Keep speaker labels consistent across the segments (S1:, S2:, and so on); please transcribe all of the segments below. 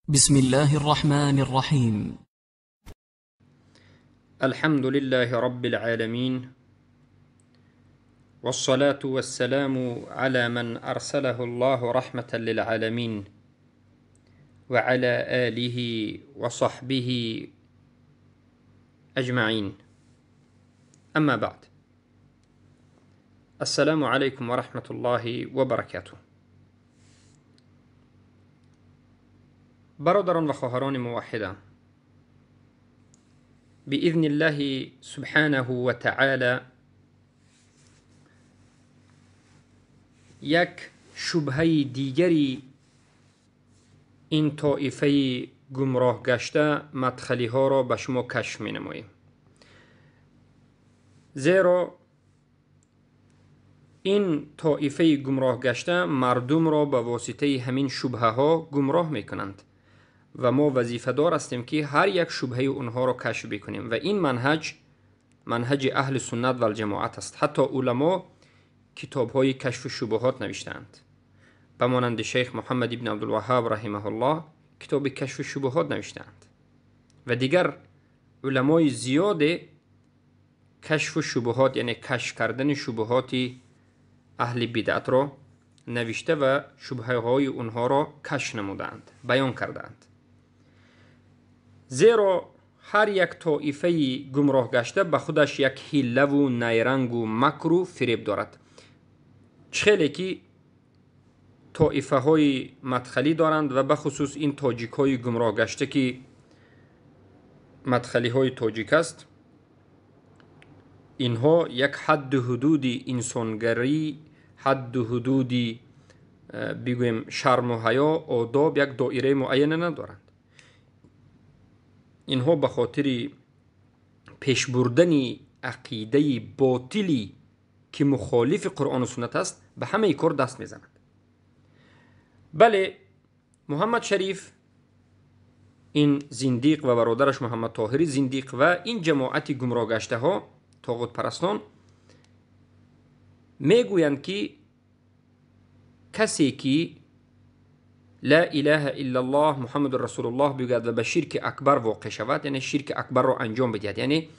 S1: بسم الله الرحمن الرحيم.
S2: الحمد لله رب العالمين، والصلاة والسلام على من أرسله الله رحمة للعالمين وعلى آله وصحبه أجمعين. أما بعد، السلام عليكم ورحمة الله وبركاته. برادران و خواهران موحدة، بإذن الله سبحانه وتعالى یک شبهه دیگری این طائفه گمراه گشته مدخلی ها را به شما کشف می نماییم، زیرا این طائفه گمراه گشته مردم را به واسطه همین شبهه ها گمراه می کنند و ما وظیفه دار هستیم که هر یک شبهه اونها را کشف بکنیم و این منهج منهج اهل سنت و الجماعت است. حتی علما کتاب های کشف شبهات نوشتند، به مانند شیخ محمد ابن عبدالوهاب رحمه الله کتاب کشف شبهات نوشتند و دیگر علمای زیاد کشف شبهات، یعنی کشف کردن شبهات اهل بدعت را نوشته و شبهه های اونها را کشف نمودند، بیان کردند. زیرا هر یک طائفه گمراه گشته به خودش یک حیله و نیرنگ و مکر و فریب دارد. چخیلی که طائفه های مدخلی دارند و به خصوص این تاجیک های گمراه گشته که مدخلی های تاجیک است، اینها یک حد حدود انسانگری، حد حدود بگویم شرم و حیا، آداب، یک دایره معینه ندارند. اینها به خاطر پیش بردن عقیده باطلی که مخالف قرآن و سنت است به همه کار دست میزنند. بله، محمد شریف این زندیق و برادرش محمد طاهری زندیق و این جماعت گمراه گشته ها، طاغوت پرستان، میگویند که کسی که لا اله الا الله محمد رسول الله بگوید و به شرک اکبر واقع شود، یعنی شرک اکبر را انجام بدهد، یعنی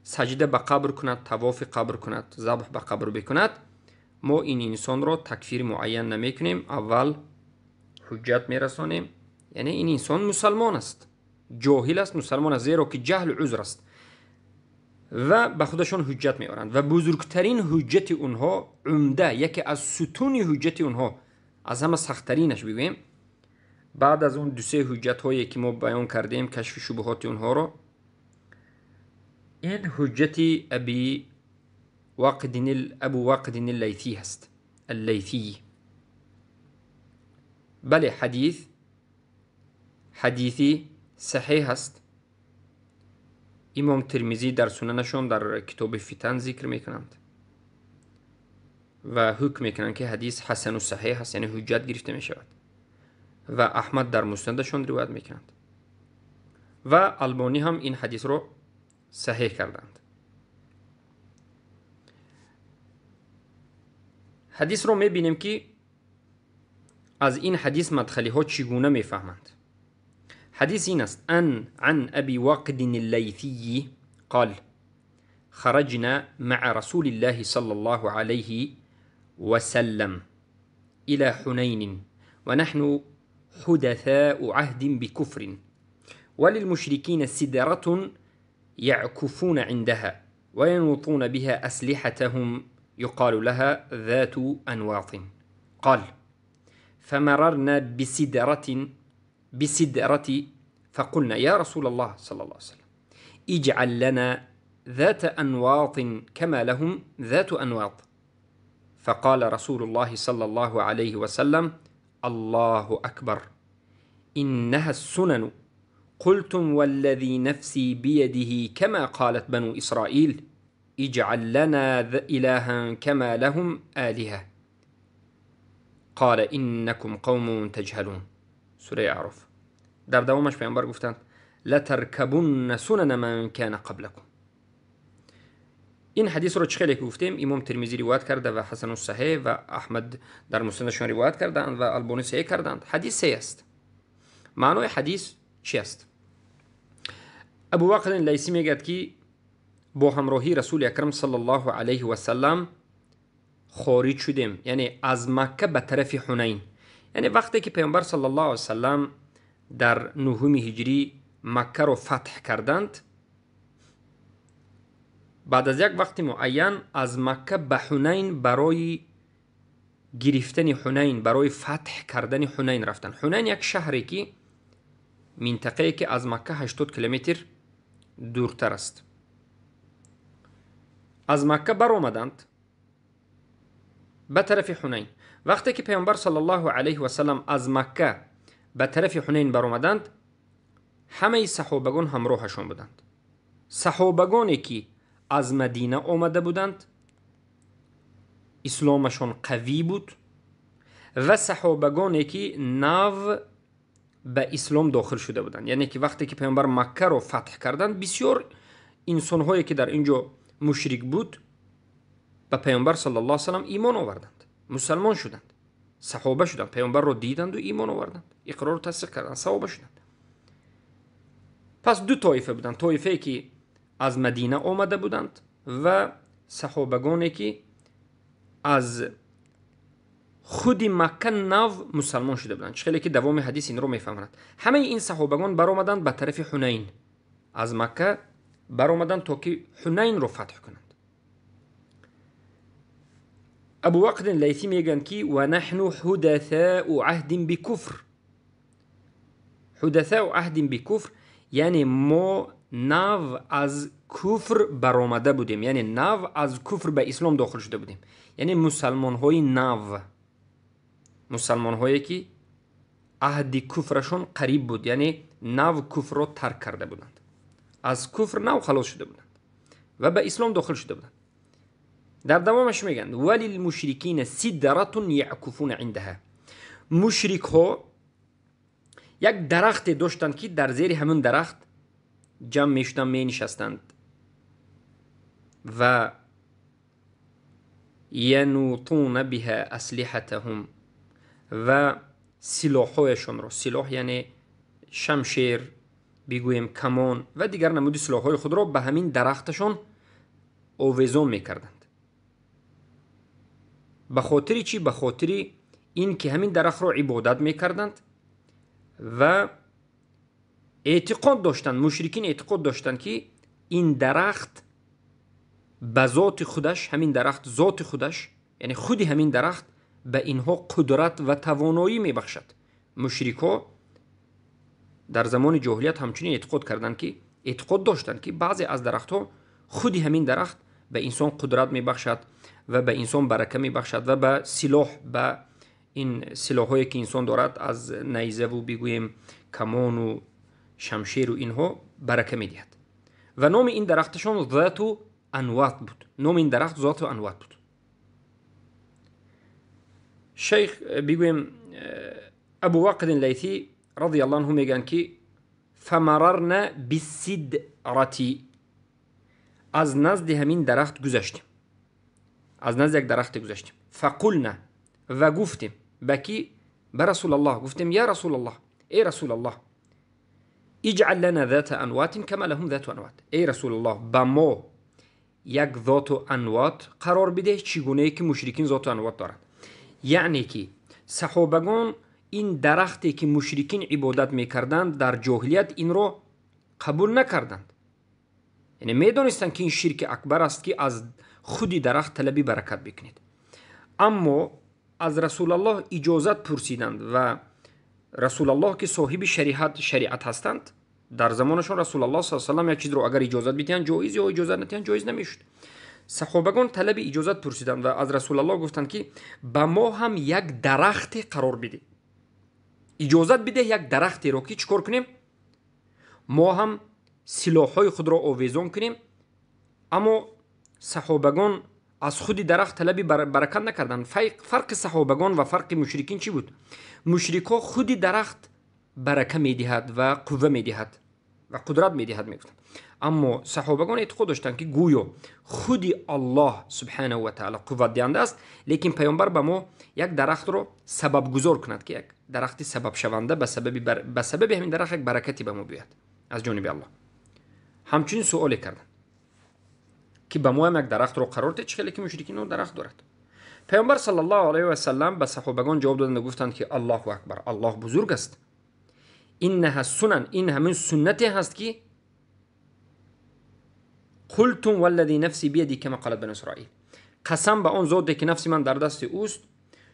S2: سجده به قبر کند، طواف قبر کند، ذبح به قبر بکند، ما این انسان را تکفیر معین نمیکنیم، اول حجت میرسانیم. یعنی این انسان مسلمان است، جاهل است، مسلمان است، زیرا که جهل عذر است و به خودشان حجت میآورند. و بزرگترین حجت اونها، عمده، یکی از ستون حجت اونها، از همه سختترینش بگوییم، بعد از اون دو سه حجت هایی که ما بیان کردیم کشف شبهات اونها را، این حجت ابی واقد ابو واقد اللیثی هست. اللیثی، بله، حدیثی صحیح هست. امام ترمذی در سننشون در کتاب فتن ذکر میکنند و حکم میکنند که حدیث حسن و صحیح هست، یعنی حجت گرفته میشود، و احمد در مسندشون روایت میکنند و البانی هم این حدیث رو صحیح کردند. حدیث رو میبینیم که از این حدیث مدخلی ها چگونه میفهمند. حدیث این است: ان عن ابي واقد الليثي قال خرجنا مع رسول الله صلى الله عليه وسلم إلى حنين ونحن حدثاء عهد بكفر، وللمشركين سدرة يعكفون عندها وينوطون بها أسلحتهم يقال لها ذات أنواط. قال فمررنا بسدرة فقلنا يا رسول الله صلى الله عليه وسلم اجعل لنا ذات أنواط كما لهم ذات أنواط. فقال رسول الله صلى الله عليه وسلم الله أكبر، إنها السنن. قلتم والذي نفسي بيده كما قالت بنو إسرائيل اجعل لنا إلها كما لهم آلهة. قال إنكم قوم تجهلون. سوره اعراف. در دوامش پیامبر گفتند لترکبن سنن من کان قبلکم. این حدیث رو چه خیلی گفتیم امام ترمذی روایت کرده و حسن الصحیح و احمد در مسندشون روایت کردند و البانی صحیح کردند. حدیث صحیح است. Маънои ҳадис чи аст? Абувақид Лайсӣ мегӯяд, ки бо ҳамроҳии Расули Акрам саллаллоҳу алайҳи васаллам хориҷ шудем, яъне аз Макка ба тарафи Ҳунайн. Яъне вақте ки Паёмбар саллаллоҳу алайҳи васаллам дар нуҳуми ҳиҷрӣ Маккаро фатҳ карданд, баъд аз як вақти муайян аз Макка ба Ҳунайн барои гирифтани Ҳунайн, барои фатҳ кардани Ҳунайн рафтанд. Ҳунайн як шаҳре ки минтақае ки аз Макка 80 километр дуртар аст. Аз Макка баромаданд ба тарафи Ҳунайн. Вақте ки Паёмбар саллаллоҳу алайҳи васаллам аз Макка ба тарафи Ҳунайн баромаданд, ҳамаи саҳобагон ҳамроҳашон буданд. Саҳобагоне ки аз Мадина омада буданд, исломашон қавӣ буд, ва саҳобагоне ки нав ба ислом дохил шуда буданд. Яъне ки вақте ки Паёмбар Маккаро фатҳ карданд, бисёр инсонҳое ки дар ин ҷо мушрик буд ба Паёмбар саллаллоҳу алайҳи васаллам имон оварданд, мусалмон шуданд, саҳоба шуданд, Паёмбарро диданду имон оварданд, иқрору тасдиқ карданд, саҳоба шуданд. Пас ду тоифа буданд: тоифае ки аз Мадина омада буданд ва саҳобагоне ки аз худи Макка нав мусалмон шуда буданд. Чӣ хеле ки давоми ҳадис инро мефаҳмонад. Ҳамаи ин саҳобагон баромаданд ба тарафи Ҳунайн. Аз Макка баромаданд то ки Ҳунайнро фатҳ кунанд. Абувақид Лайсӣ мегӯянд, ки ва наҳну ҳудасаъу аҳдин бикуфр. Ҳудасаъу аҳдин бикуфр, яъне мо нав аз куфр баромада будем, яъне нав аз куфр ба ислом дохил шуда будем, яъне мусалмонҳои нав, мусалмонҳое ки аҳди куфрашон қариб буд, яъне нав куфрро тарк карда буданд, аз куфр нав халос шуда буданд ва ба ислом дохил шуда буданд. Дар давомаш мегӯянд: валилмушрикина сидратун якуфуна индаҳа. Мушрикҳо як дарахте доштанд, ки дар зери ҳамин дарахт ҷамъ мешуданд, менишастанд ва янутуна биҳа аслиҳатаҳум, ва силоҳҳояшонро, силоҳ яъне шамшер, бигӯем камон ва дигар намуди силоҳҳои худро ба ҳамин дарахташон овезон мекарданд. Ба хотири чӣ? Ба хотири ин ки ҳамин дарахтро ибодат мекарданд ва эътиқод доштанд, мушрикин эътиқод доштанд, ки ин дарахт ба зоти худаш, ҳамин дарахт зоти худаш, яъне худи ҳамин дарахт ба инҳо қудрат ва тавоноӣ мебахшад. Мушрикҳо дар замони ҷоҳилият ҳамчунин эътиқод карданд, ки эътиқод доштанд, ки баъзе аз дарахтҳо худи ҳамин дарахт ба инсон қудрат мебахшад ва ба инсон барака мебахшад ва ба силоҳ, ба ин силоҳҳое ки инсон дорад аз найзаву бигӯем камону шамшеру инҳо барака медиҳад. Ва номи ин дарахташон Зату Анват буд. Номи ин дарахт Зату Анват буд. Шайх бигӯем Абувақид Лайсӣ радиаллоҳу анҳу мегӯянд, ки фамарарна биссидрати, аз назди ҳамин дарахт гузаштем, аз назди як дарахте гузаштем. Фақулна, ва гуфтем ба ки? Ба Расулаллоҳ гуфтем: я Расулаллоҳ, эй Расулаллоҳ, иҷъал лана зата анватин кама лаҳум зату анват. Эй Расулаллоҳ, ба мо як зоту анват қарор бидеҳ, чӣ гунае ки мушрикин зоту анват доранд. Яъне ки саҳобагон ин дарахте ки мушрикин ибодат мекарданд дар ҷоҳилият инро қабул накарданд. Яъне медонистанд, ки ин ширки акбар аст, ки аз худи дарахт талаби баракат бикунед. Аммо аз Расулаллоҳ иҷозат пурсиданд ва Расулаллоҳ ки соҳиби шариат ҳастанд, дар замонашон Расулаллоҳ саллаллоҳу алайҳи васаллам як чизро агар иҷозат бидиҳанд ҷоиз ё иҷозат надиҳанд ҷоиз намешуд. Саҳобагон талаби иҷозат пурсиданд ва аз Расулаллоҳ гуфтанд, ки ба мо ҳам як дарахте қарор бидеҳ, иҷозат бидеҳ як дарахтеро ки чӣ кор кунем? Мо ҳам силоҳҳои худро овезон кунем. Аммо саҳобагон аз худи дарахт талаби баракат накарданд. Фарқи саҳобагон ва фарқи мушрикин чӣ буд? Мушрикҳо худи дарахт барака медиҳад ва қувва медиҳад. ва қудрат медиҳад мегуфтанд. Аммо саҳобагон эътиқод доштанд, ки гӯё худи Аллоҳ субҳанаҳу ва таъала қувватдиҳанда аст, лекин паёмбар ба мо як дарахтро сабабгузор кунад, ки як дарахти сабабшаванда ба сабаби ҳамин дарахт як баракате ба мо биёяд аз ҷониби Аллоҳ. Ҳамчунин суоле карданд, ки ба мо ҳам як дарахтро қарор диҳед, чӣ хеле ки мушрикин дарахт дорад. Паёмбар саллаллоҳу алайҳи васаллам ба саҳобагон ҷавоб доданд ва гуфтанд, ки Аллоҳу акбар, Аллоҳ бузург аст. Иннаҳа сунан, ин ҳамин суннате ҳаст, ки қултум валлази нафси бияди кама қолат бану Исроил, қасам ба он зоте ки нафси ман дар дасти ӯст,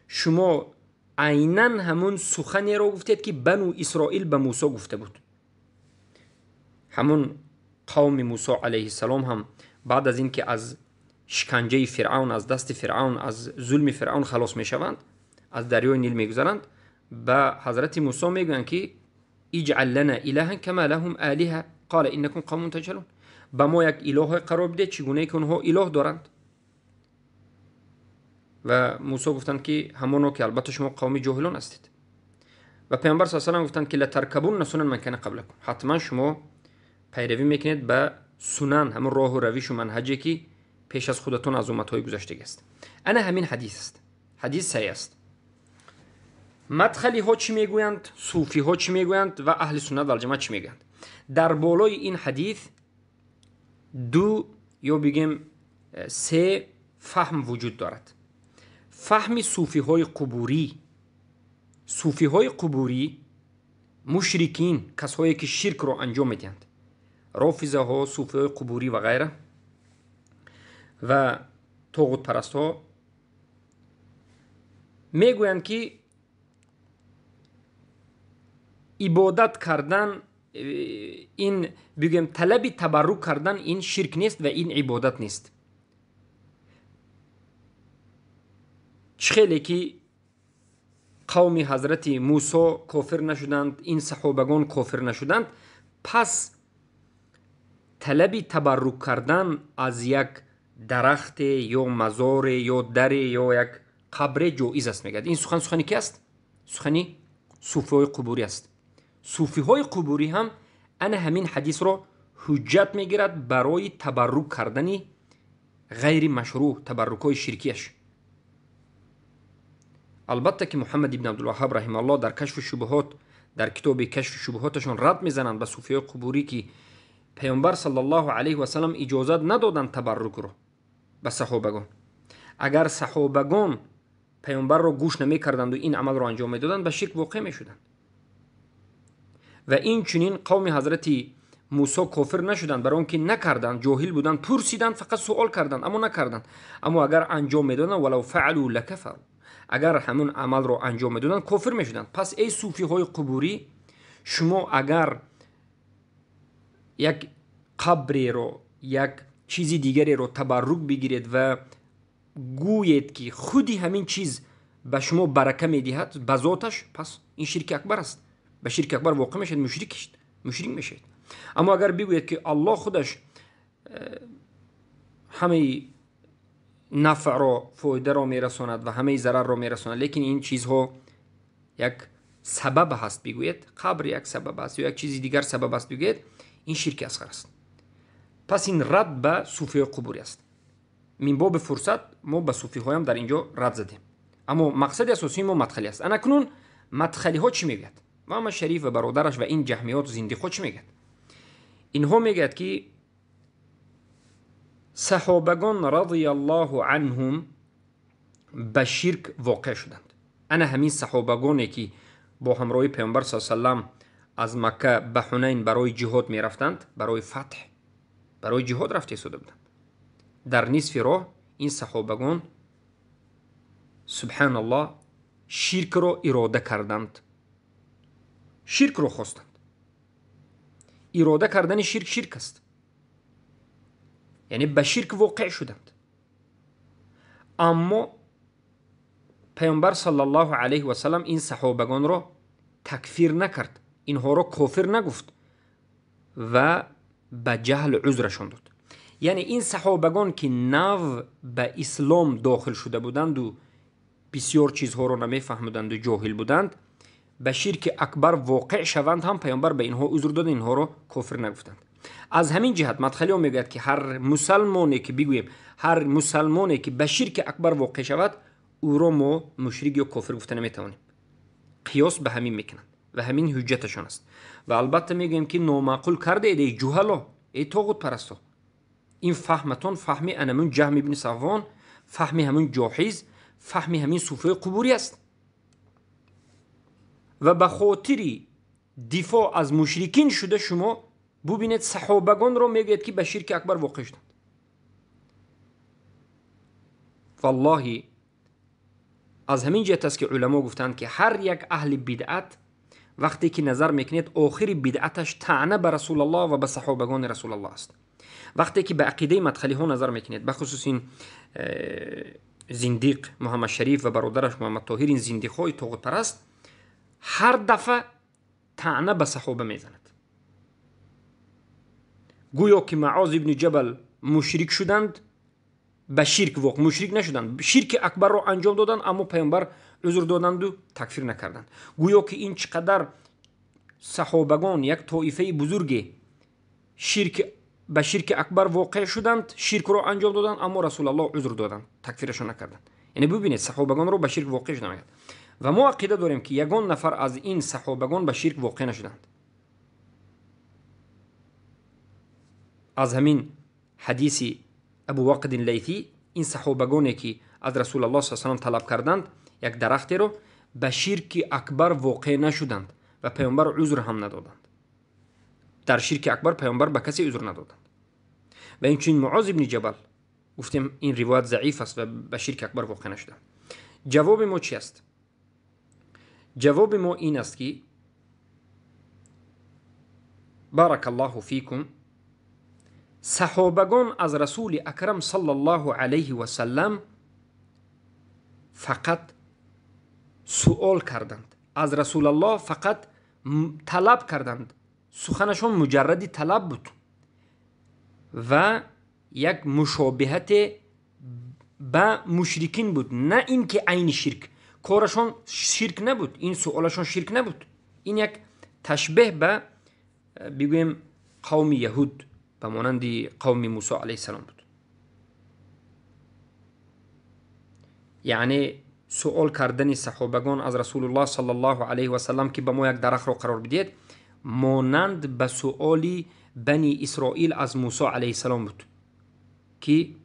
S2: шумо айнан ҳамун суханеро гуфтед, ки Бану Исроил ба Мусо гуфта буд. Ҳамун қавми Мусо алайҳиссалом ҳам баъд аз ин ки аз шиканҷаи Фиръавн, аз дасти Фиръавн, аз зулми Фиръавн халос мешаванд, аз дарёи Нил мегузаранд, ба ҳазрати Мусо мегӯянд, ки иҷъал лана илаҳан кама лаҳум олиҳа қола иннакум қавмун таҷҳалун, ба мо як илоҳе қарор бидед, чӣ гунае ки онҳо илоҳ доранд. Ва Мусо гуфтанд, ки ҳамоно ки албатта шумо қавми ҷоҳилон ҳастед. Ва паёмбар саллаллоҳу алайҳи васаллам гуфтанд, ки латаркабунна сунан ман кана қаблакум, ҳатман шумо пайравӣ мекунед ба сунан, ҳамон роҳу равишу манҳаҷе ки пеш аз худатон аз умматҳои гузаштагӣ аст. Ана ҳамин ҳадис аст, ҳадис саҳеҳ аст. Мадхалиҳо чӣ мегӯянд, суфиҳо чӣ мегӯянд ва аҳли суннат валҷамоат чӣ мегӯянд? Дар болои ин ҳадис ду ё бигем се фаҳм вуҷуд дорад. Фаҳми суфиҳои қубурӣ. Суфиҳои қубурӣ мушрикин, касҳое ки ширкро анҷом медиҳанд, рофизаҳо, суфиҳои қубурӣ ва ғайра ва тоғутпарастҳо мегӯянд, ки ибодат кардан ин бигӯем талаби табаррук кардан ин ширк нест ва ин ибодат нест. Чӣ хеле ки қавми ҳазрати Мусо кофир нашуданд, ин саҳобагон кофир нашуданд, пас талаби табаррук кардан аз як дарахте ё мазоре ё даре ё як қабре ҷоиз аст, мегӯяд. Ин сухан сухани ки аст? Сухани суфиҳои қубурӣ аст. Суфиҳои қубурӣ ҳам ана ҳамин ҳадисро ҳуҷҷат мегирад барои табаррук кардани ғайри машрӯъ, табаррукҳои ширкияш. Албатта ки Муҳаммад ибн Абдулваҳҳаб раҳимааллоҳ дар кашфи шубҳот, дар китоби кашфи шубҳоташон рад мезананд ба суфиҳои қубурӣ, ки паёмбар саллаллоҳу алайҳи васаллам иҷозат надоданд табаррукро ба саҳобагон. Агар саҳобагон паёмбарро гӯш намекарданду ин амалро анҷом медоданд, ба ширк воқеъ мешуданд. Ва инчунин қавми ҳазрати Мусо кофир нашуданд, барои он ки накарданд, ҷоҳил буданд, пурсиданд, фақат суол карданд, аммо накарданд. Аммо агар анҷом медоданд, валав фаалу лакафару, агар ҳамун амалро анҷом медоданд, кофир мешуданд. Пас эй суфиҳои қубурӣ, шумо агар як қабреро, як чизи дигареро табаррук бигиред ва гӯед, ки худи ҳамин чиз ба шумо барака медиҳад ба зоташ, пас ин ширки акбар аст, ба ширки акбар воқеъ мешавед, мушрик мешавед. Аммо агар бигӯед, ки Аллоҳ худаш ҳамаи нафъро, фоидаро мерасонад ва ҳамаи зарарро мерасонад, лекин ин чизҳо як сабаб ҳаст, бигӯед, қабр як сабаб аст ё як чизи дигар сабаб аст, бигӯед, ин ширки асғар аст. Пас ин рад ба суфиҳои қубурӣ аст. Мин боби фурсат мо ба суфиҳоям дар ин ҷо рад задем. Аммо мақсади асосии мо мадхалӣ аст. Анакнун мадхалиҳо чӣ мегӯяд? Муҳаммад Шариф ва бародараш ва ин ҷаҳмиёт зиндиқҳо чӣ мегӯяд? Инҳо мегӯяд, ки саҳобагон радияллоҳу анҳум ба ширк воқеъ шуданд. Ана ҳамин саҳобагоне ки бо ҳамроҳи паёмбар саллаллоҳу алайҳи васаллам аз Макка ба Ҳунайн барои ҷиҳод мерафтанд, барои фатҳ, барои ҷиҳод рафта истода буданд. Дар нисфи роҳ ин саҳобагон субҳаналлоҳ ширкро ирода карданд, ширкро хостанд. Ирода кардани ширк ширк аст, яъне ба ширк воқеъ шуданд. Аммо паёмбар саллаллоҳу алайҳи васаллам ин саҳобагонро такфир накард, инҳоро кофир нагуфт ва ба ҷаҳл узрашон дод. Яъне ин саҳобагон ки нав ба ислом дохил шуда буданду бисёр чизҳоро намефаҳмуданду ҷоҳил буданд, ба ширки акбар воқеъ шаванд ҳам паёмбар ба инҳо узр дод, инҳоро кофир нагуфтанд. Аз ҳамин ҷиҳат мадхалиҳо мегӯяд ки ҳар мусалмоне ки бигӯем, ҳар мусалмоне ки ба ширки акбар воқеъ шавад, ӯро мо мушрик ё кофир гуфта наметавонем. Қиёс ба ҳамин мекунанд ва ҳамин ҳуҷҷаташон аст. Ва албатта мегӯем ки номаъқул кардаед, эй ҷуҳало, эй тоғутпарасто. Ин фаҳматон фаҳми анамун Ҷаҳм ибни Сафвон, фаҳми ҳамун Ҷоҳиз, фаҳми ҳамин суфии қубурӣ аст. Ва ба хотири дифоъ аз мушрикин шуда шумо бубинед саҳобагонро мегӯяд ки ба ширки акбар воқеъ шуданд. Валлоҳи аз ҳамин ҷиҳат аст ки уламо гуфтанд ки ҳар як аҳли бидъат вақте ки назар мекунед охири бидъаташ таъна ба Расулаллоҳ ва ба саҳобагони Расулаллоҳ аст. Вақте ки ба ақидаи мадхалиҳо назар мекунед, бахусус ин зиндиқ Муҳаммад Шариф ва бародараш Муҳаммад Тоҳир, ин зиндиқҳои тоғутпараст ҳар дафъа таъна ба саҳоба мезанад. Гӯё ки Маоз ибни Ҷабал мушрик шуданд, ба ширк воқеъ мушрик нашуданд, ширки акбарро анҷом доданд, аммо паёмбар узр доданду такфир накарданд. Гӯё ки ин чӣ қадар саҳобагон як тоифаи бузурге ба ширки акбар воқеъ шуданд, ширкро анҷом доданд, аммо Расулаллоҳ узр доданд, такфирашон накарданд. Яъне бубинед, саҳобагонро ба ширк воқеъ шуданд. Ва мо ақида дорем ки ягон нафар аз ин саҳобагон ба ширк воқеъ нашуданд. Аз ҳамин ҳадиси Абу Вақид Лайthӣ ин саҳобагоне ки аз Расулаллоҳ саллаллоҳу алайҳи васаллам талаб карданд як дарахтеро, ба ширки акбар воқеъ нашуданд ва паёмбар узр ҳам надоданд. Дар ширки акбар паёмбар ба касе узр надоданд. Ва инчунин Муоз ибни Ҷабал гуфтем ин ривоят заиф аст ва ба ширки акбар воқеъ нашуданд. Ҷавоби мо чи аст? Ҷавоби мо ин аст ки баракаллоҳу фикум, саҳобагон аз Расули Акрам саллаллоҳу алайҳи васаллам фақат суол карданд, аз Расулаллоҳ фақат талаб карданд. Суханашон муҷарради талаб буд ва як мушобиҳате ба мушрикин буд, на ин ки айни ширк. Корашон ширк набуд, ин суолашон ширк набуд. Ин як ташбеҳ ба бигӯем қавми яҳуд ба монанди қавми Мусо алайҳиссалом буд. Яъне суол кардани саҳобагон аз Расулуллоҳ саллаллоҳу алайҳи васаллам ки ба мо як дарахтро қарор бидиҳед, монанд ба суоли бани Исроил аз Мусо алайҳиссалом буд ки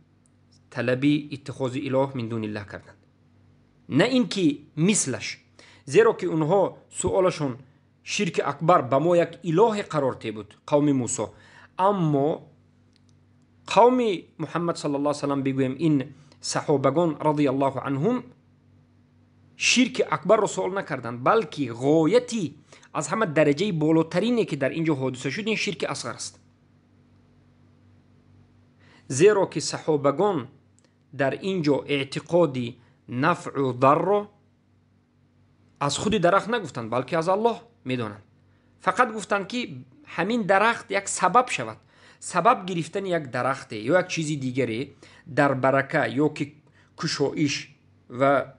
S2: талаби иттихози илоҳ мин дуниллаҳ карданд. На ин ки мислаш, зеро ки онҳо суолашон ширки акбар ба мо як илоҳе қарор те буд, қавми Мусо. Аммо қавми Муҳаммад саллаллоҳу алайҳи васаллам бигӯем ин саҳобагон радияллоҳу анҳум ширки акбарро суол накарданд, балки ғояти аз ҳама дараҷаи болотарине ки дар ин ҷо ҳодиса шуд ин ширки асғар аст. Зеро ки саҳобагон дар ин ҷо эътиқоди нафъу дарро аз худи дарахт нагуфтанд, балки аз Аллоҳ медонанд. Фақат гуфтанд ки ҳамин дарахт як сабаб шавад. Сабаб гирифтани як дарахте ё як чизи дигаре дар барака ё ки кушоиш ва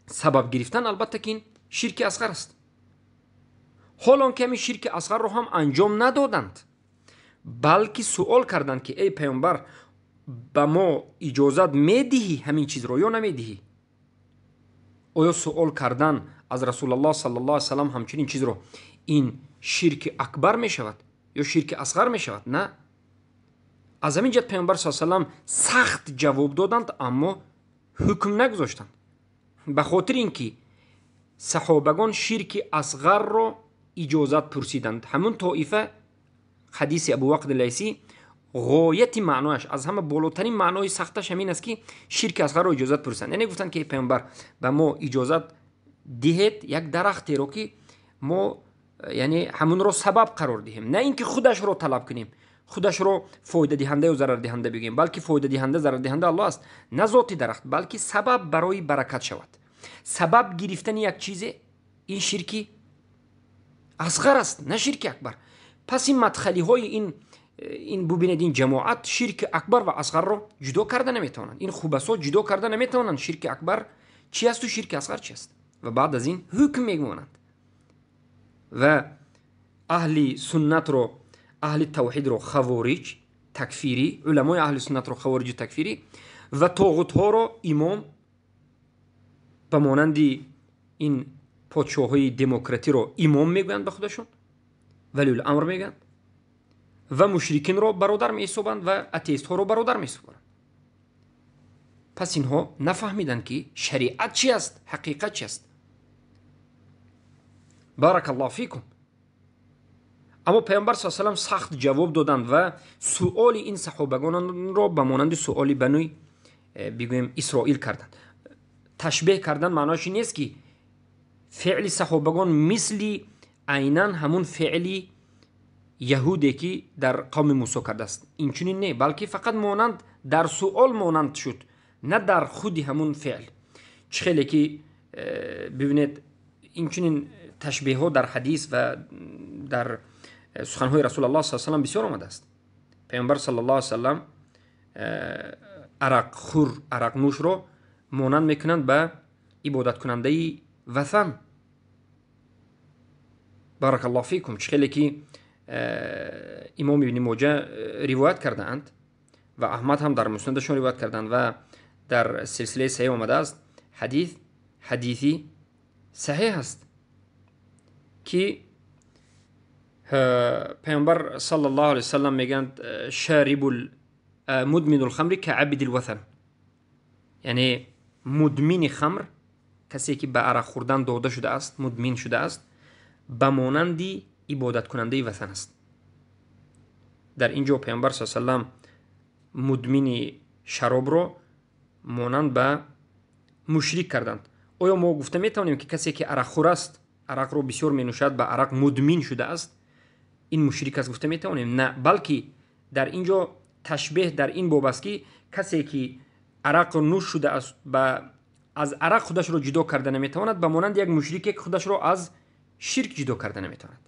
S2: сабаб гирифтан, албатта ки ин ширки асғар аст. Ҳолон ки ҳамин ширки асғарро ҳам анҷом надоданд, балки суол карданд ки эй паёмбар, ба мо иҷозат медиҳӣ ҳамин чизро ё намедиҳӣ? Оё суол кардан аз Расулаллоҳ саллаллоҳу алайҳи васаллам ҳамчунин чизро ин ширки акбар мешавад ё ширки асғар мешавад? На. Аз ҳамин ҷиҳат паёмбар саллаллоҳу алайҳи васаллам сахт ҷавоб доданд, аммо ҳукм нагузоштанд. Ба хотири ин ки саҳобагон ширки асғарро иҷозат пурсиданд. Ҳамун тоифа ҳадиси Абу Вақид Лайсӣ ғояти маънояш аз ҳама болотарин маънои сахташ ҳамин аст ки ширки асғарро иҷозат пурсанд. Яъне гуфтанд ки паёмбар ба мо иҷозат диҳед як дарахтеро ки мо яъне ҳамунро сабаб қарор диҳем, на ин ки худашро талаб кунем, худашро фоидадиҳанда ё зарардиҳанда бигӯем, балки фоидадиҳанда зарардиҳанда Аллоҳ аст, на зоти дарахт, балки сабаб барои баракат шавад. Сабаб гирифтани як чизе ин ширки асғар аст, на ширки акбар. Пас ин мадхалиҳои ин бубинед, ин ҷамоат ширки акбар ва асғарро ҷудо карда наметавонанд. Ин хубасо ҷудо карда наметавонанд ширки акбар чи асту ширки асғар чи аст. Ва баъд аз ин ҳукм мегӯнанд. Ва аҳли суннатро, аҳли тавҳидро хавориҷ, такфирӣ, уламои аҳли суннатро хавориҷу такфирӣ ва тоғутҳоро имом ба монанди ин подшоҳҳои демократиро имом мегӯянд ба худашон, валиул-амр мегӯянд ва мушрикинро бародар меҳисобанд ва атеистҳоро бародар меҳисобанд. Пас инҳо нафаҳмиданд, ки шариат чи аст, ҳақиқат чи аст. Баракаллоҳу фикум. Аммо Паёмбар саллаллоҳу алайҳи васаллам сахт ҷавоб доданд ва суоли ин саҳобагонро ба монанди суоли бануи бигӯем Исроил карданд. Ташбеҳ кардан маънояш ин нест, ки феъли саҳобагон мисли айнан ҳамун феъли яҳуде, ки дар қавми Мусо кардааст. Инчунин не, балки фақат монанд дар суол монанд шуд, на дар худи ҳамун феъл. Чӣ хеле ки бибинед, инчунин ташбеҳҳо дар ҳадис ва дар суханҳои Расулаллоҳ саллаллоҳу алайҳи васаллам бисёр омадааст. Паёмбар саллаллоҳу алайҳи васаллам арақхӯр, арақнӯшро монанд мекунанд ба ибодаткунандаи ватан. Баракаллоҳу фикум. Чӣ хеле ки имом ибни Моҷа ривоят кардаанд ва Аҳмад ҳам дар муснадашон ривоят карданд ва дар силсилаи саҳеҳ омадааст, ҳадис ҳадиси саҳеҳ аст, ки Паёмбар саллаллоҳу алайҳи васаллам мегӯянд: шарибул мудминул хамри каабидил ватан. Яъне мудмини хамр, касе ки ба арақ хӯрдан дода шудааст, мудмин шудааст, ба монанди ибодаткунандаи ватан аст. Дар ин ҷо Паёмбар саллаллоҳу алайҳи васаллам мудмини шаробро монанд ба мушрик карданд. Оё мо гуфта метавонем, ки касе ки арақхӯр аст, арақро бисёр менӯшад, ба арақ мудмин шудааст, ин мушрик аст гуфта метавонем? На, балки дар ин ҷо ташбеҳ дар ин боб аст, ки касе ки арақро нӯш шудааст, аз арақ худашро ҷудо карда наметавонад, ба монанди як мушрике, ки худашро аз ширк ҷудо карда наметавонад.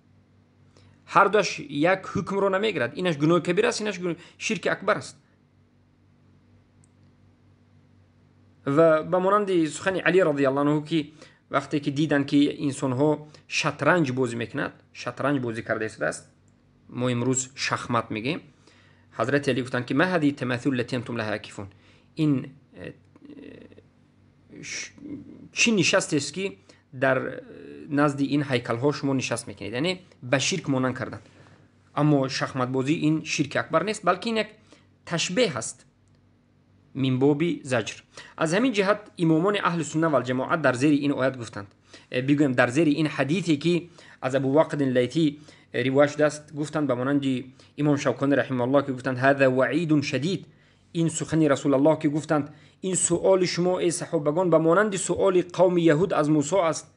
S2: Ҳар дуаш як ҳукмро намегирад. Инаш гуноҳи кабир аст, инаш ширки акбар аст. Ва ба монанди сухани Али радиаллоҳу анҳу, ки вақте ки диданд, ки инсонҳо шатранҷ бозӣ мекунад, шатранҷ бозӣ карда истодааст, мо имрӯз шахмат мегӯем, ҳазрати Али гуфтанд, ки ма ҳадиҳи тамаthул лати антум лаҳа акифун. Ин чӣ нишастест, ки дар назди ин ҳайкалҳо шумо нишаст мекунед? Яъне ба ширк монанд карданд. Аммо шахматбозӣ ин ширки акбар нест, балки ин як ташбеҳ аст мин боби заҷр. Аз ҳамин ҷиҳат имомони аҳли сунна валҷамоат дар зери ин оят гуфтанд, бигӯем дар зери ин ҳадисе, ки аз Абу Вақидин Лайтӣ ривоят шудааст, гуфтанд ба монанди имом Шавконӣ раҳимаҳуллоҳ, ки гуфтанд: ҳаза ваидун шадид. Ин сухани Расулаллоҳ, ки гуфтанд ин суоли шумо эй саҳобагон ба монанди суоли қавми яҳуд аз Мусо аст,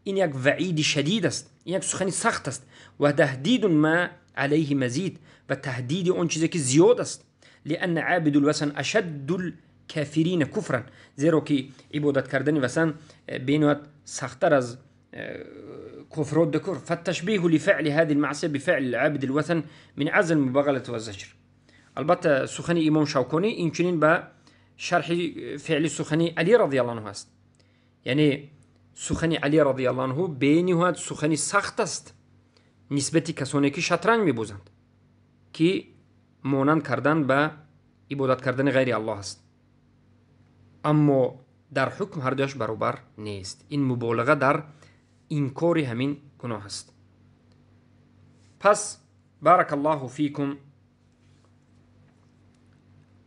S2: ин як ваиди шадид аст, ин як сухани сахт аст. Ва таҳдидун ма алайҳи мазид, ва таҳдиди он чизе ки зиёд аст. لأن عابد الوثن أشد الكافرين كفرا، зеро ки ибодат кардани васан бениҳоят сахттар аз куфрот дукур. فالتشبيه لفعل هذه المعصية بفعل عابد الوثن من عز المبالغة والزجر. Албатта сухани имом Шавконӣ инчунин ба шарҳи феъли сухани Али радиаллоҳу анҳу аст. Яъне сухани Али радиаллоҳу анҳу бениҳоят сухани сахт аст нисбати касоне, ки шатранҷ мебозанд, ки монанд кардан ба ибодат кардани ғайри Аллоҳ аст. Аммо дар ҳукм ҳар дуяш баробар нест. Ин муболиға дар инкори ҳамин гуноҳ аст. Пас баракаллоҳу фикум,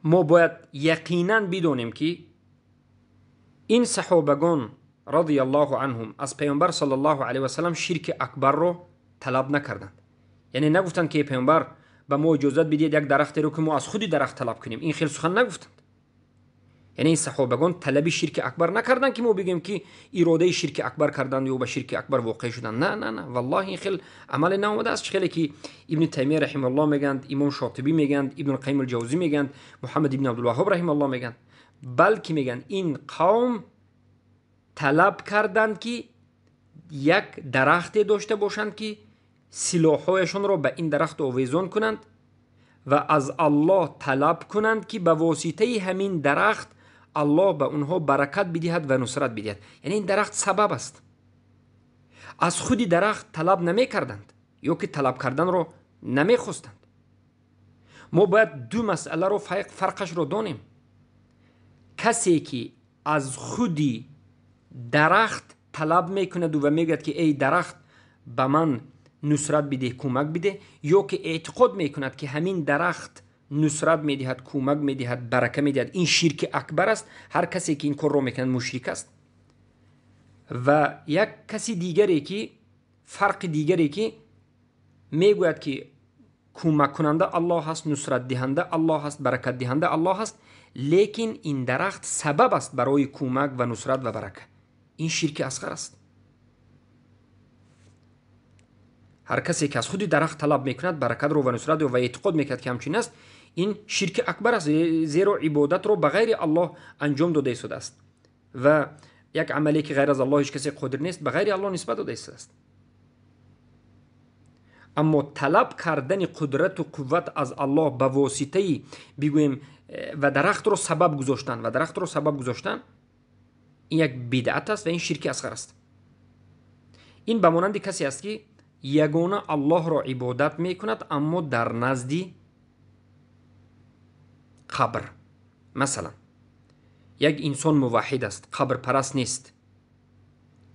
S2: мо бояд яқинан бидонем, ки ин саҳобагон радиаллоҳу анҳум аз Паёмбар саллаллоҳу алайҳи васаллам ширки акбарро талаб накарданд. Яъне нагуфтанд, ки Паёмбар, ба мо иҷозат бидиҳед як дарахтеро, ки мо аз худи дарахт талаб кунем. Ин хел сухан нагуфтанд. Яъне ин саҳобагон талаби ширки акбар накарданд, ки мо бигӯем, ки иродаи ширки акбар карданд ё ба ширки акбар воқеъ шуданд. На, на, на, валлоҳи ин хел амале наомадааст. Чӣ хеле ки Ибни Таймия раҳимаҳуллоҳ мегӯянд, имом Шотибӣ мегӯянд, Ибни Қайим алҷавзӣ мегӯянд, Муҳаммад ибни Абдулваҳҳоб раҳимаҳуллоҳ мегӯянд, балки мегӯянд ин қавм талаб карданд, ки як дарахте дошта бошанд, ки силоҳҳояшонро ба ин дарахт овезон кунанд ва аз Аллоҳ талаб кунанд, ки ба воситаи ҳамин дарахт Аллоҳ ба онҳо баракат бидиҳад ва нусрат бидиҳад. Яъне ин дарахт сабаб аст. Аз худи дарахт талаб намекарданд ё ки талаб карданро намехостанд. Мо бояд ду масъаларо фарқашро донем. Касе ки аз худи дарахт талаб мекунаду ва мегӯяд ки эй дарахт, ба ман нусрат бидеҳ, кӯмак бидеҳ, ё ки эътиқод мекунад ки ҳамин дарахт нусрат медиҳад, кӯмак медиҳад, барака медиҳад, ин ширки акбар аст. Ҳар касе ки ин корро мекунад мушрик аст. Ва як каси дигаре ки фарқи дигаре ки мегӯяд ки кӯмаккунанда Аллоҳ аст, нусратдиҳанда Аллоҳ аст, баракатдиҳанда Аллоҳ аст, лекин ин дарахт сабаб аст барои кӯмак ва нусрат ва барака. Ин ширки асғар аст. Ҳар касе ки аз худи дарахт талаб мекунад баракатро ва нусратро ва эътиқод мекунад ки ҳамчунин аст, ин ширки акбар аст, зеро ибодатро ба ғайри Аллоҳ анҷом дода истодааст ва як амале ки ғайр аз Аллоҳ ҳеҷ касе қодир нест, ба ғайри Аллоҳ нисбат дода истодааст. Аммо талаб кардани қудрату қувват аз Аллоҳ ба воситаи бигӯем ва дарахтро сабаб гузоштан, ва дарахтро сабаб гузоштан, ин як бидъат аст ва ин ширки асғар аст. Ин ба монанди касе аст ки ягона Аллоҳро ибодат мекунад, аммо дар назди қабр. Масалан, як инсон муваҳҳид аст, қабрпараст нест,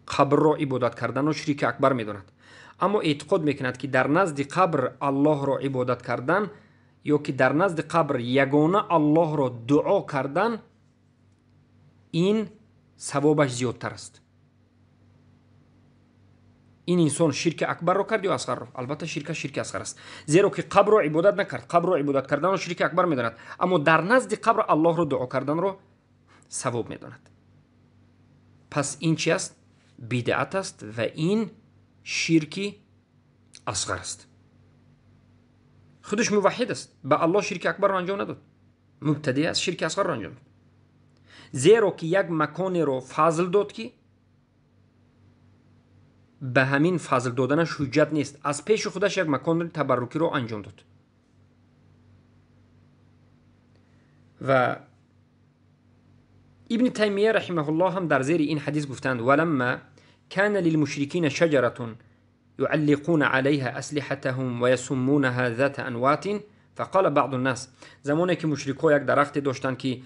S2: қабрро ибодат карданро ширки акбар медонад, аммо эътиқод мекунад ки дар назди қабр Аллоҳро ибодат кардан ё ки дар назди қабр ягона Аллоҳро дуо кардан, ин савобаш зиёдтар аст. Ин инсон ширки акбарро кард ё асғарро? Албатта ширкаш ширки асғар аст, зеро ки қабрро ибодат накард, қабрро ибодат карданро ширки акбар медонад, аммо дар назди қабр Аллоҳро дуо карданро савоб медонад. Пас ин чи аст? Бидъат аст ва ин ширки асғар аст. Худаш муваҳҳид аст, ба Аллоҳ ширки акбарро анҷом надод, мубтадӣ аст, ширки асғарро анҷом дод, зеро ки як маконеро фазл дод ки ба ҳамин фазл доданаш ҳуҷҷат нест, аз пеши худаш як макони табаррукиро анҷом дод. Ва Ибни Таймия раҳимаҳуллоҳ ҳам дар зери ин ҳадис гуфтанд: валамма كان للمشركين شجرة يعلقون عليها أسلحتهم ويسمونها ذات أنوات فقال بعض الناس. زمانی که مشرک‌ها یک درخت داشتند که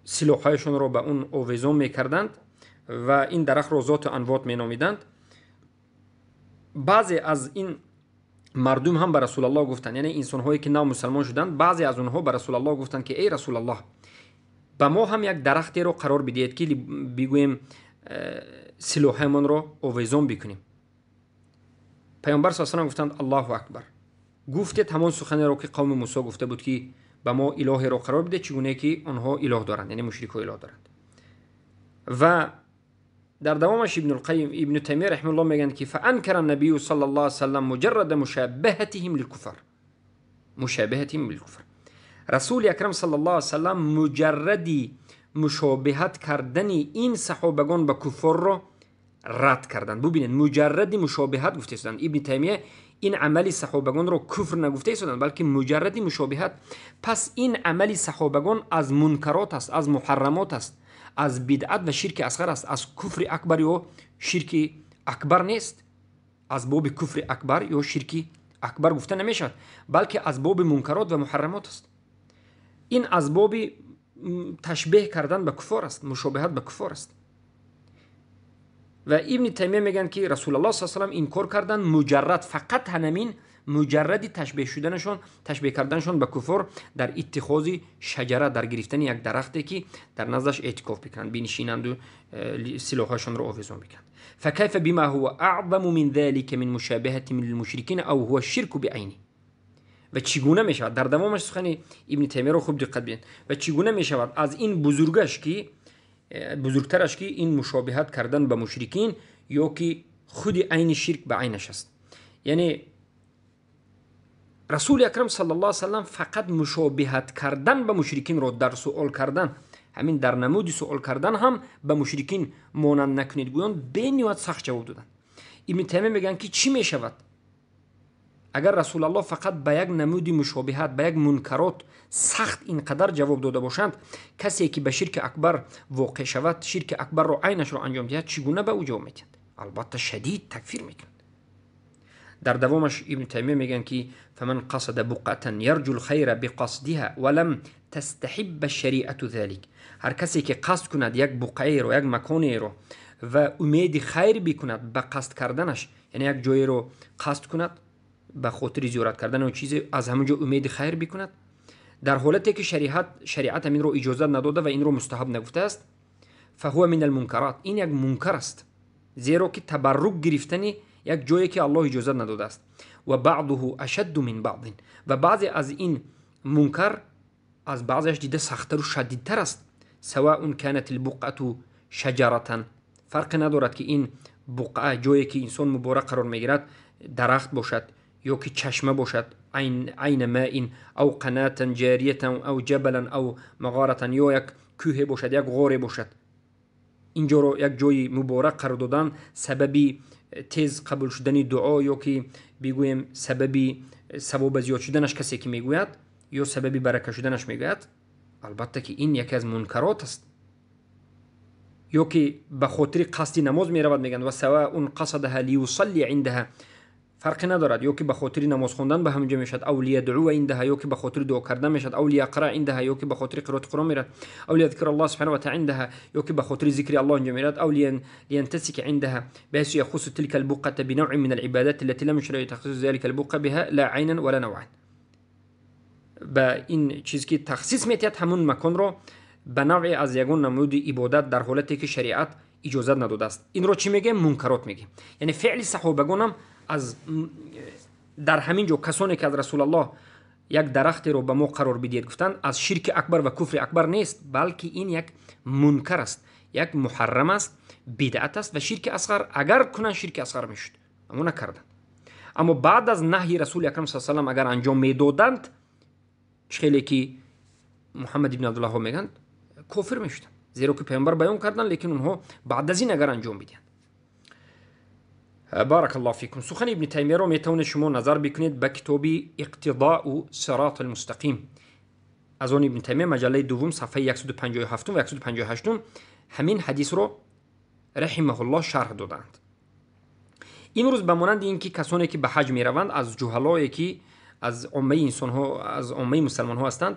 S2: سلاح‌هایشان را به اون آویزان می‌کردند و این درخت را ذات انوات می‌نامیدند، بعضی از این مردم هم به رسول الله گفتند، یعنی انسان‌هایی که نو مسلمان شدند، بعضی از اونها به رسول الله گفتند که ای رسول الله، به ما هم یک درختی را قرار بدهید که بگوییم سلاحمان را آویزان بکنیم. پیامبر صلی الله علیه و گفتند الله اکبر. گفتید همان سخنی را که قوم موسی گفته بود که به ما الهی را قرار بده چگونه که آنها اله دارند، یعنی مشرک‌ها اله دارند. و در دوامش ابن القیم ابن تیمیه رحمه الله میگن که فانکر النبی صلی الله علیه و سلم مجرد مشابهتهم للکفر، مشابهتهم للکفر. رسول اکرم صلی الله علیه و سلم مجردی مشابهت کردن این صحابگان به کفر را رد کردند. ببینید مجرد مشابهت گفته شدند. ابن تیمیه این عمل صحابگان را کفر نگفته شدند، بلکه مجرد مشابهت. پس این عمل صحابگان از منکرات است، از محرمات است، از بدعت و شرک اصغر است، از کفر اکبر یا شرک اکبر نیست. از باب کفر اکبر یا شرک اکبر گفته نمیشود، بلکه از باب منکرات و محرمات است. این از باب تشبیه کردن به کفار است، مشابهت به کفار است. و ابن تیمیه میگن که رسول الله صلی الله علیه و سلم این کار کردن مجرد، فقط همین مجرد تشبیه شدنشون، تشبیه کردنشون به کفر در اتخاذ شجره، در گرفتن یک درختی که در نزدش اعتکاف بکنند، بنشینند و سلاحشون رو آویزان بکنند. فكيف بما هو اعظم من ذلك من مشابهه من المشركين او هو الشرك بعينه. و چگونه میشود، در دوامش سخن ابن تیمیه رو خوب دقت بینید، و چگونه میشود از این بزرگش که بزرگترش که این مشابهت کردن به مشرکین یا که خود عین شرک به عینش است. یعنی رسول اکرم صلی الله علیه و سلم فقط مشابهت کردن به مشرکین رو در سوال کردن، همین در نمود سوال کردن هم به مشرکین مانند نکنید گویان بینیوت سخت جواب دادن. ابن تیمیه میگن که چی میشود اگر رسول الله فقط به یک نمود مشابهت، به یک منکرات سخت اینقدر جواب داده باشند، کسی که به شرک اکبر واقع شود، شرک اکبر رو عینش رو انجام دهد، چگونه به او جواب میدهند؟ Албатта шадид такфир мекунад. Дар давомаш Ибн Таймия мегӯянд, ки фаман қасада буқатан ярҷу лхайра биқасдиҳа ва лам тастаҳибба шариату залик. Ҳар касе ки қасд кунад як буқаеро, як маконеро ва умеди хайр бикунад ба қасд карданаш, яъне як ҷоеро қасд кунад ба хотири зиёрат кардан ё чизе, аз ҳамон ҷо умеди хайр бикунад, дар ҳолате ки шариат ҳаминро иҷозат надода ва инро мустаҳаб нагуфтааст, фаҳува мин алмункарат, ин як мункар аст, зеро ки табаррук гирифтани як ҷое ки Аллоҳ иҷозат надодааст. Ва баъдуҳу ашадду мин баъдин, ва баъзе аз ин мункар аз баъзеаш дида сахттару шадидтар аст. Саваун канат албуқату шаҷаратан, фарқе надорад ки ин буқаа, ҷое ки инсон муборак қарор мегирад, дарахт бошад ё ки чашма бошад, айна маин ав қанатан ҷариятан ав ҷабалан ав мағоратан, ё як кӯҳе бошад, як ғоре бошад. Инҷоро як ҷои муборак қарор додан сабаби тез қабул шудани дуо ё ки бигӯем сабаби савоба зиёд шуданаш касе ки мегӯяд ё сабаби барака шуданаш мегӯяд, албатта ки ин яке аз мункарот аст. Ё ки ба хотири қасди намоз меравад, мегӯянд ва саваун қасадаҳа лиюсалли индаҳа, фарқе надорад, ё ки ба хотири намоз хондан ба ҳамин ҷо мешавад, ав лиядъуа индаҳа, ё ки ба хотири дуо кардан мешавад, ав лияқра индаҳа, ё ки ба хотири қироати Қуръон меравад, ав лиядкира Аллоҳ субҳанаҳу ва таъала индаҳа, ё ки ба хотири зикри Аллоҳ инҷо меравад, ав лиянтасика индаҳа баҳайсу яхусу тилка албуқата бинавъин мин алибадати аллати лам юшра тахсису залика албуқа биҳа ла айнан вала навъан. Ба ин чиз ки тахсис метиҳад ҳамун маконро ба навъе аз ягон намуди ибодат дар ҳолате ки шариат иҷозат надодааст. Инро чӣ мегӯем? Мункарот мегӯем. Яъне феъли саҳобагонам аз дар ҳамин ҷо касоне ки аз Расулаллоҳ як дарахтеро ба мо қарор бидиҳед гуфтанд, аз ширки акбар ва куфри акбар нест, балки ин як мункар аст, як муҳаррам аст, бидъат аст ва ширки асғар агар кунанд ширки асғар мешуд, аммо накарданд. Аммо баъд аз наҳйи Расули акрам саллаллоҳу алайҳи васаллам агар анҷом медоданд, чӣ хеле ки Муҳаммад ибн Абдуллоҳ мегӯянд, кофир мешуданд, зеро ки паёмбар баён карданд, лекин онҳо баъд аз ин агар анҷом бидиҳанд. Барак Аллоҳ фикум. Сухани Ибни Таймияро метавонед шумо назар бикунед ба китоби Иқтидоу сирот алмустақим аз он Ибни Таймия, маҷаллаи дуввум, сафҳаи 157 ва 158 ҳамин ҳадисро раҳимаҳуллоҳ шарҳ додаанд. Имрӯз ба монанди ин ки касоне ки ба ҳаҷ мераванд, аз ҷуҳалое ки аз оммаи инсонҳо, аз оммаи мусалмонҳо ҳастанд,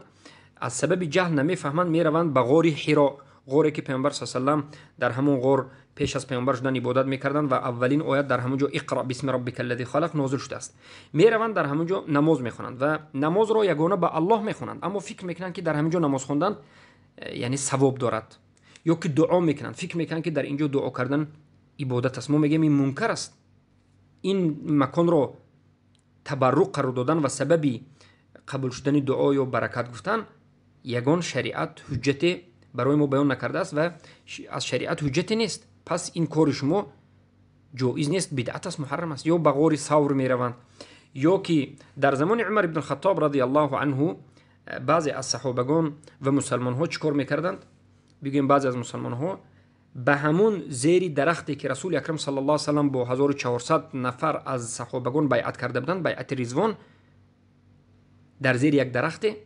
S2: аз сабаби ҷаҳл намефаҳманд, мераванд ба ғори Ҳиро, ғоре ки паёмбар саллаллоҳу алайҳи васаллам дар ҳамон ғор пеш аз паёмбар шудан ибодат мекарданд ва аввалин оят дар ҳамон ҷо иқра бисми раббика аллази халақ нозил шудааст. Мераванд дар ҳамон ҷо намоз мехонанд ва намозро ягона ба Аллоҳ мехонанд, аммо фикр мекунанд ки дар ҳамин ҷо намоз хондан яъне савоб дорад, ё ки дуо мекунанд, фикр мекунанд ки дар ин ҷо дуо кардан ибодат аст. Мо мегӯем ин мункар аст. Ин маконро табаррук қарор додан ва сабаби қабул шудани дуо ё баракат гуфтан ягон шариат ҳуҷҷате барои мо баён накардааст ва аз шариат ҳуҷҷате нест. Пас ин кори шумо ҷоиз нест, бидъат аст, муҳаррам аст. Ё ба ғори Савр мераванд, ё ки дар замони Умар ибн Хаттоб радиаллоҳу анҳу баъзе аз саҳобагон ва мусалмонҳо чӣ кор мекарданд? Бигӯем баъзе аз мусалмонҳо ба ҳамун зери дарахте ки Расули акрам саллаллоҳу алайҳи васаллам бо 1400 нафар аз саҳобагон байъат карда буданд, байъати Ризвон, дар зери як дарахте,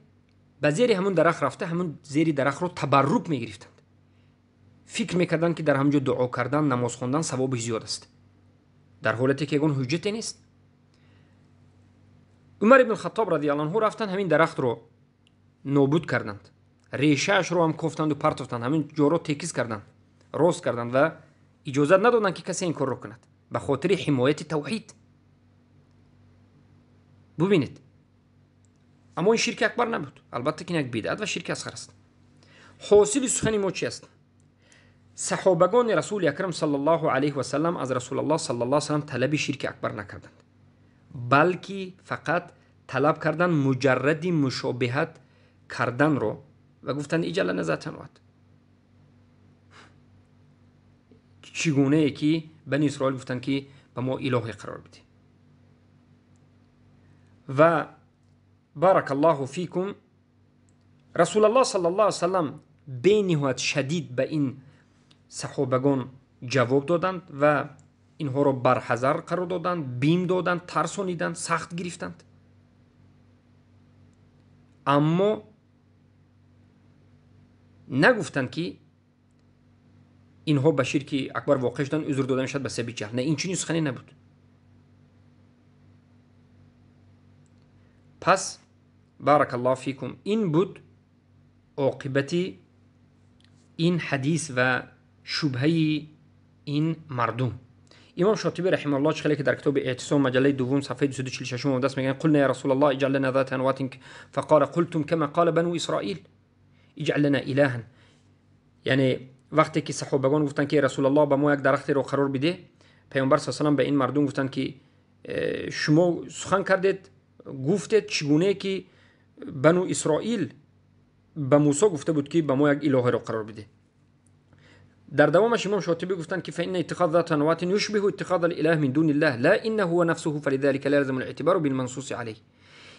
S2: ба зери ҳамун дарахт рафта ҳамун зери дарахтро табаррук мегирифтанд. Фикр мекарданд ки дар ҳамон ҷо дуо кардан, намоз хондан савобиш зиёд аст, дар ҳолате ки ягон ҳуҷҷате нест. Умар ибн Хаттоб радиаллоҳу анҳу рафтанд, ҳамин дарахтро нобуд карданд, решаашро ҳам кофтанду партофтанд, ҳамин ҷоро текиз карданд, рост карданд ва иҷозат надоданд ки касе ин корро кунад ба хотири ҳимояти тавҳид. Бубинед, аммо ин ширки акбар набуд, албатта ки ин як бидъат ва ширки асғар аст. Ҳосили сухани мо чи аст? Саҳобагони Расули акрам саллаллоҳу алайҳи васаллам аз Расулаллоҳ саллаллоҳу алайҳи васаллам талаби ширки акбар накарданд, балки фақат талаб карданд муҷарради мушобиҳат карданро ва гуфтанд иҷала назатанват, чӣ гунае ки бани Исроил гуфтанд ки ба мо илоҳе қарор бидеҳ. Ва баракаллоҳу фикум, Расулаллоҳ саллаллоҳу алайҳи васаллам бениҳоят шадид ба ин саҳобагон ҷавоб доданд ва инҳоро барҳазар қарор доданд, бим доданд, тарсониданд, сахт гирифтанд. Аммо нагуфтанд ки инҳо ба ширки акбар воқеъ шуданд, узр дода мешавад ба сабаби ҷаҳл. Не, ин чунин сухане набуд. Пас баракаллоҳу фикум, ин буд оқибати ин ҳадис ва шубҳаи ин мардум. Имом Шотиби раҳимаҳуллоҳ чӣ хеле ки дар китоби Эътисом маҷаллаи дуввум сафҳаи 246 омадааст, мегӯянд: қулна я расулаллоҳ иҷъал лана зата анватин фақола қултум кама қола бану исроил иҷъал лана илаҳан. Яъне вақте ки саҳобагон гуфтанд ки расулаллоҳ ба мо як дарахтеро қарор бидеҳ, паёмбар саллаллоҳу алайҳи васаллам ба ин мардум гуфтанд ки шумо сухан кардед, гуфтед чӣ гунае ки бану исроил ба мусо гуфта буд ки ба мо як илоҳеро қарор бидеҳ. Дар давомаш имом Шотибӣ гуфтанд ки فإن اتخاذ ذات أنوات يشبه اتخاذ الإله من دون الله لا إنه هو نفسه فلذلك لا يلزم الاعتبار بالمنصوص عليه.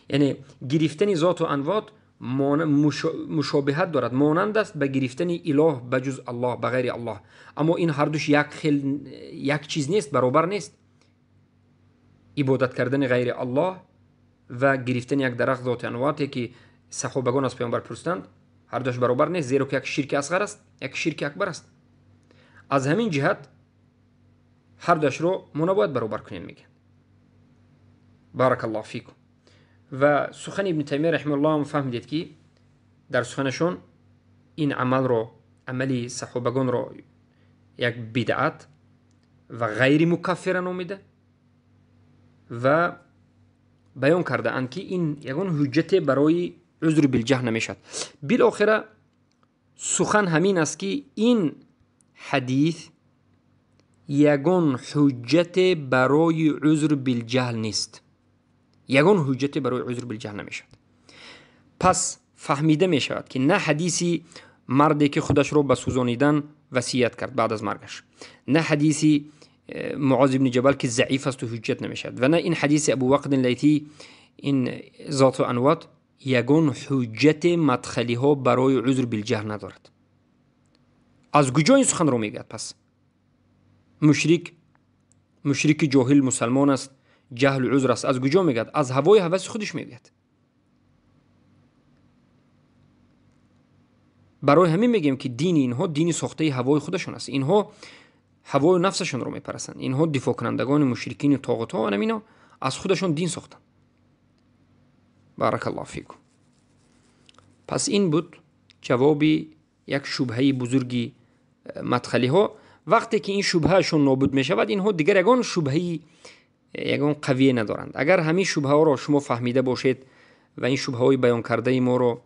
S2: یعنی گرفتن ذات و انوات مشابهت دارد، مانند است به گرفتن اله بجز الله، به غیر الله، اما این هر دوش یک چیز نیست، برابر نیست. عبادت کردن غیر الله و گرفتن یک درخت ذات انواتی که صحابگان از پیامبر پرسیدند، هر دوش برابر نیست، زیرا که یک شرک اصغر است، یک شرک اکبر است. از همین جهت هر دوش رو ما نباید برابر کنیم، میگن. بارک الله فیکم. و سخن ابن تیمیه رحمه الله هم فهمیدید که در سخنشون این عمل رو، عملی صحابگان رو یک بدعت و غیر مکفر نامیده و بیان کرده اند که این یگان حجت برای عذر بالجهل نمیشد. بالاخره سخن همین است که این حدیث یگان حجت برای عذر بالجهل نیست، یگان حجت برای عذر بالجهل نمیشد. پس فهمیده میشود که نه حدیثی مردی که خودش رو به سوزانیدن وصیت کرد بعد از مرگش، نه حدیثی معاذ بن جبل که ضعیف است و حجت نمیشد، و نه این حدیث ابو وقد لیثی این ذات و انوات یگان حجت مدخلی ها برای عذر بالجهل ندارد. از کجا این سخن رو میگوید؟ پس مشرک جاهل مسلمان است، جهل عذر است، از کجا میگوید؟ از هوای هوس خودش میگوید. برای همین میگیم که دین اینها دین ساخته هوای خودشون است. اینها هوای نفسشون رو میپرستند، اینها دفاع کنندگان مشرکین و طاغوت ها و اینا از خودشون دین ساختن. بارک الله فیکم. پس این بود جواب یک شبهه بزرگی مدخلی ها. وقتی که این شبههشون نابود می شود، اینها دیگر یگان شبهه یگان قویه ندارند. اگر همین شبهه ها را شما فهمیده باشید و این شبهه های بیان کرده ما رو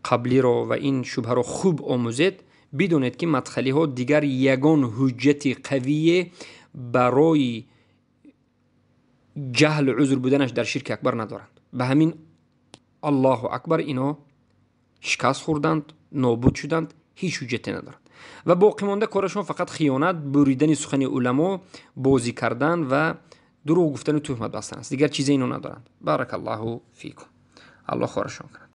S2: قبلی رو و این شبهه رو خوب آموزید، بدونید که مدخلی ها دیگر یگان حجت قویه برای جهل عذر بودنش در شرک اکبر ندارند. به همین الله اکبر اینا شکست خوردند، نابود شدند، هیچ حجتی ندارند و باقی مانده کارشون فقط خیانت، بریدن سخن علما، بازی کردن و دروغ گفتن و تهمت بستن است. دیگر چیزی اینو ندارند. بارک الله فیکم. الله خارشون کند.